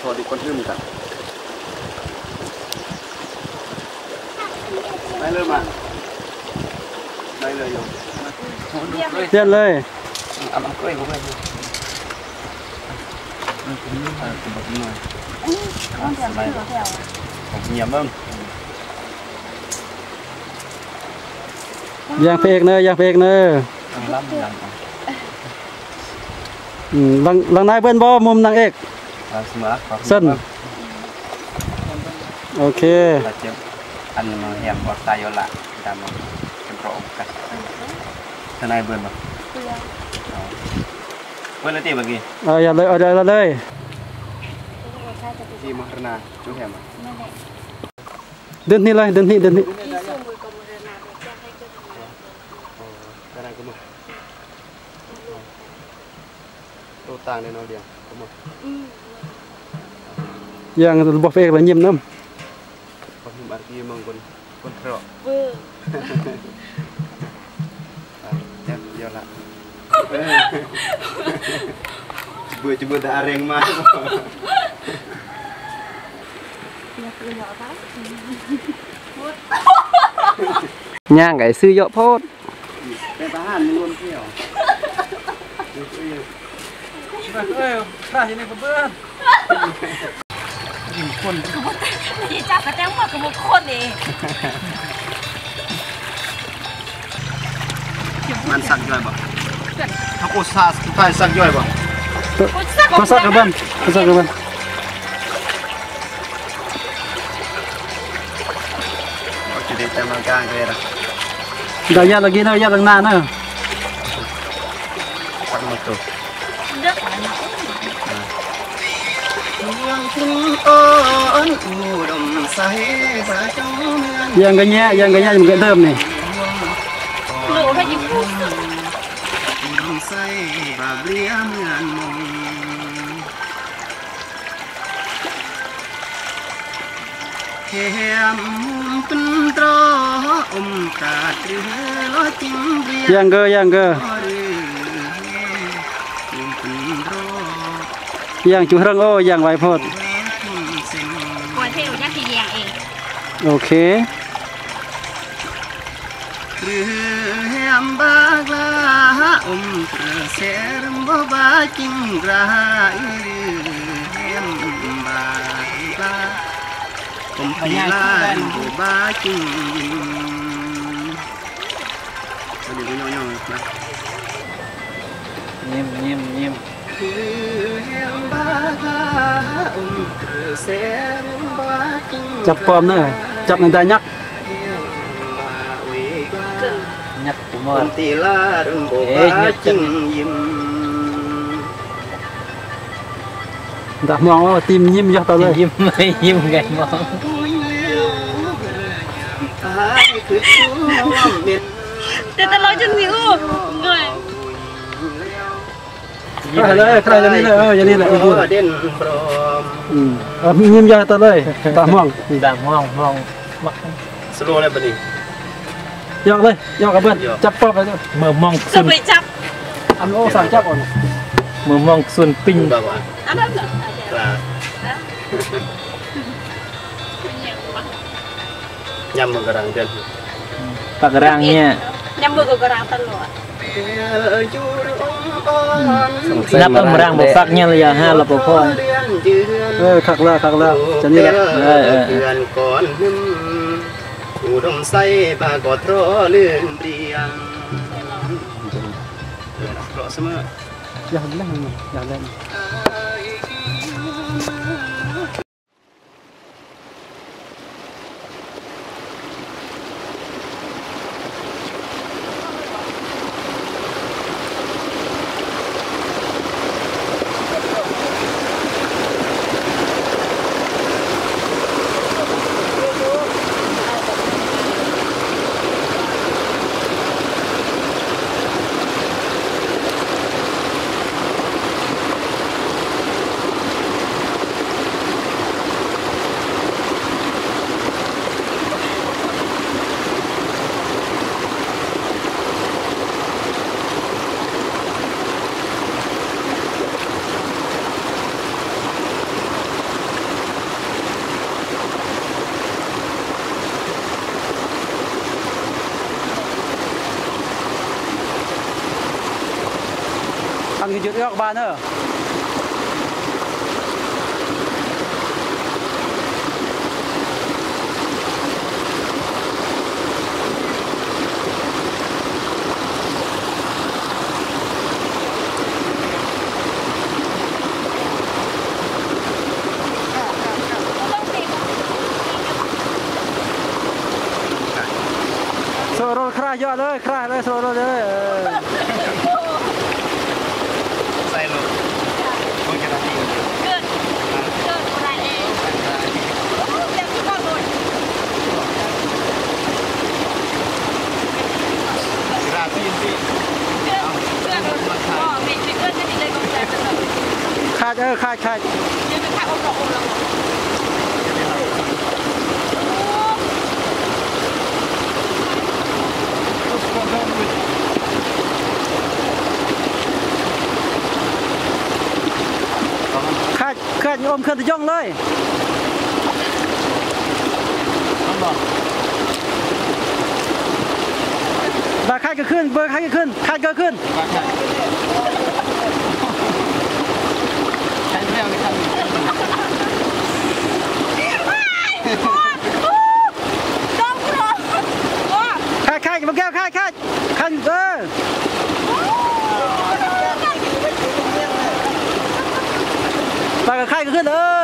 ຂໍດູກ່ອນຕື່ມກັນ ໄດ້ເລີຍມາ ໄດ້ເລີຍໂຍມ ປ່ຽນເລີຍ ເອົາມາເກີຍບໍ່ເກີຍ ເອີ ເອົາມາເກີຍ ເອົາມາເກີຍ ເອົາມາເກີຍ ເອົາມາເກີຍ ເອົາມາເກີຍ ເອົາມາເກີຍ ເອົາມາເກີຍ ເອົາມາເກີຍ ເອົາມາເກີຍ ເອົາມາເກີຍ ເອົາມາເກີຍ ເອົາມາເກີຍ ເອົາມາເກີຍ ເອົາມາເກີຍ ເອົາມາເກີຍ ເອົາມາເກີຍ ເອົາມາເກີຍ ເອົາມາເກີຍ ຢ່າງພະເອກເນີ ຢ່າງພະເອກເນີ ອືມ ຫຼັງ ຫຼັງນາຍເບິ່ນບໍ່ ມຸມນາງເອກ ເຊິ່ນ ໂອເຄ ອັນແຮມບໍ່ຕາຍຢູ່ລະ ດຳເປັນໂຣກະ ທະນາຍເບິ່ນບໍ່ ເບິ່ນແລ້ວຕິເມື່ອກີ້ ເອີ ຢ່າເລີຍ ເອົາເລີຍ ທີ່ມໍລະນະ ຢູ່ແຮມ ເດີນນີ້ເລີຍ ເດີນນີ້ ເດີນນີ້ ໂຕຕ່າງແນ່ນອນດຽວ ຢ່າງບໍ່ເຟກລະຍິ້ມນຳ ບໍ່ຍິ້ມອາກີມັງຄົນ ຄົນເພາະ ເວີ ຈັກດຽວລະ ເບື່ອຈະເບີດອາແຮງມາ ຍ່າງໄກຊື້ເຍາະໂພດ ແຕ່ທະຫານມັນລວມທ່ຽວ ເອີຍ ພຣະຢູ່ໃນກະເບື້ອງ ຍິງຄົນ ນີ້ຈັບກະແຕງໝົດກະໝົດຄົນເອງ ມັນສັກຍ່ອຍບໍ່ ເຮົາໂກສາສຸດທ້າຍສັກຍ່ອຍບໍ່ ໂກສາກ ໂກສາກກະເບິ່ງ ໂກສາກກະເບິ່ງ ໂອເຄ ໄດ້ແຕ່ມາກາງເລີຍລະ ໄດ້ຍາດລະກິນເດີ ຍາດລະໜ້າເດີ ສັກໝົດໂຕ ຢ່າງກະແຍະ ຢ່າງກະແຍະ ມັນກະເດີມນີ້ ໂລໄດ້ຢູ່ ຍ່າງເກີ ຍ່າງເກີ ຍ່າງຈຸເຮິງ ໂອ້ ຍ່າງໄວໂພດ ໂອເຄ. ຈັບປ້ອມເນີ ຈັບໃນຕາຍັກ ຍັກ ເອີ ຍັກ ຕາມ່ວງ ໂອ້ ຕິ່ມຍິ້ມຢອກຕາເລີຍ ຍິ້ມ ຍິ້ມໄງມອງ ແຕ່ຕະຫຼອດຈົນມີອູ້ ງ່ອຍ. ໄດ້ເລີຍ ໄດ້ເລີຍ ນີ້ເລີຍ ເອີ ຢ່າງນີ້ແຫຼະ ອືມ ຍິ້ມຢອກຕາເລີຍ ຕາມ່ວງ ຕາມ່ວງ ມ່ວງ ສະໂລແລ້ວບັດນີ້ ຢອກເລີຍ ຢອກກະເບິ່ງ ຈັບປອບເລີຍ ເມື່ອມອງສຸນ ຈັບ ອັນໂອ ສັ່ງຈັບເອົາ ເມື່ອມອງສຸນປິງ ອັນນັ້ນນະ ຍຳເບິ່ງກະຣາງເດືອນ ປາກກະຣາງເນີ້ຍ ຍຳເບິ່ງກະຣາງຕະຫຼອດ ນັບເອົາກະຣາງບໍ່ຟັກເນີ້ຍລະຢ່າຫາລະບໍ່ພໍ ເອີ ຄັກລະ ຄັກລະ ຈະນີ້ລະ ເອີ ເອີ ເອີ ເອີ ອຸດົມໄຊ ບາກໍລໍເລື່ອນລຽງ ເລາະສະເໝີ ຢ່າເຫຼັ້ນ ຢ່າເຫຼັ້ນ. ຢຸດອອກບານເດີ. ໂຊລົດຄຣາຍຢອດເລີຍ ຄຣາຍເລີຍ ໂຊລົດເລີຍ ເອີ. ໃສ່ລົດ ເກີດ ເກີດບໍ່ໄດ້ເອງ ຄາດ ເອີ ຄາດ ຄາດ. ຄາດ ຄາດ ອົມເຄື່ອນຕະຢອງເລີຍ. ບາດຄາດກໍຂຶ້ນ ເບີຄາດກໍຂຶ້ນ ຄາດກໍຂຶ້ນ. ຄາດ ຄາດ ບໍ່ແກ້ວ ຄາດ ຄາດ ຄັນ ເອີ ປາກະໄຂ່ກໍຂຶ້ນ ເອີ.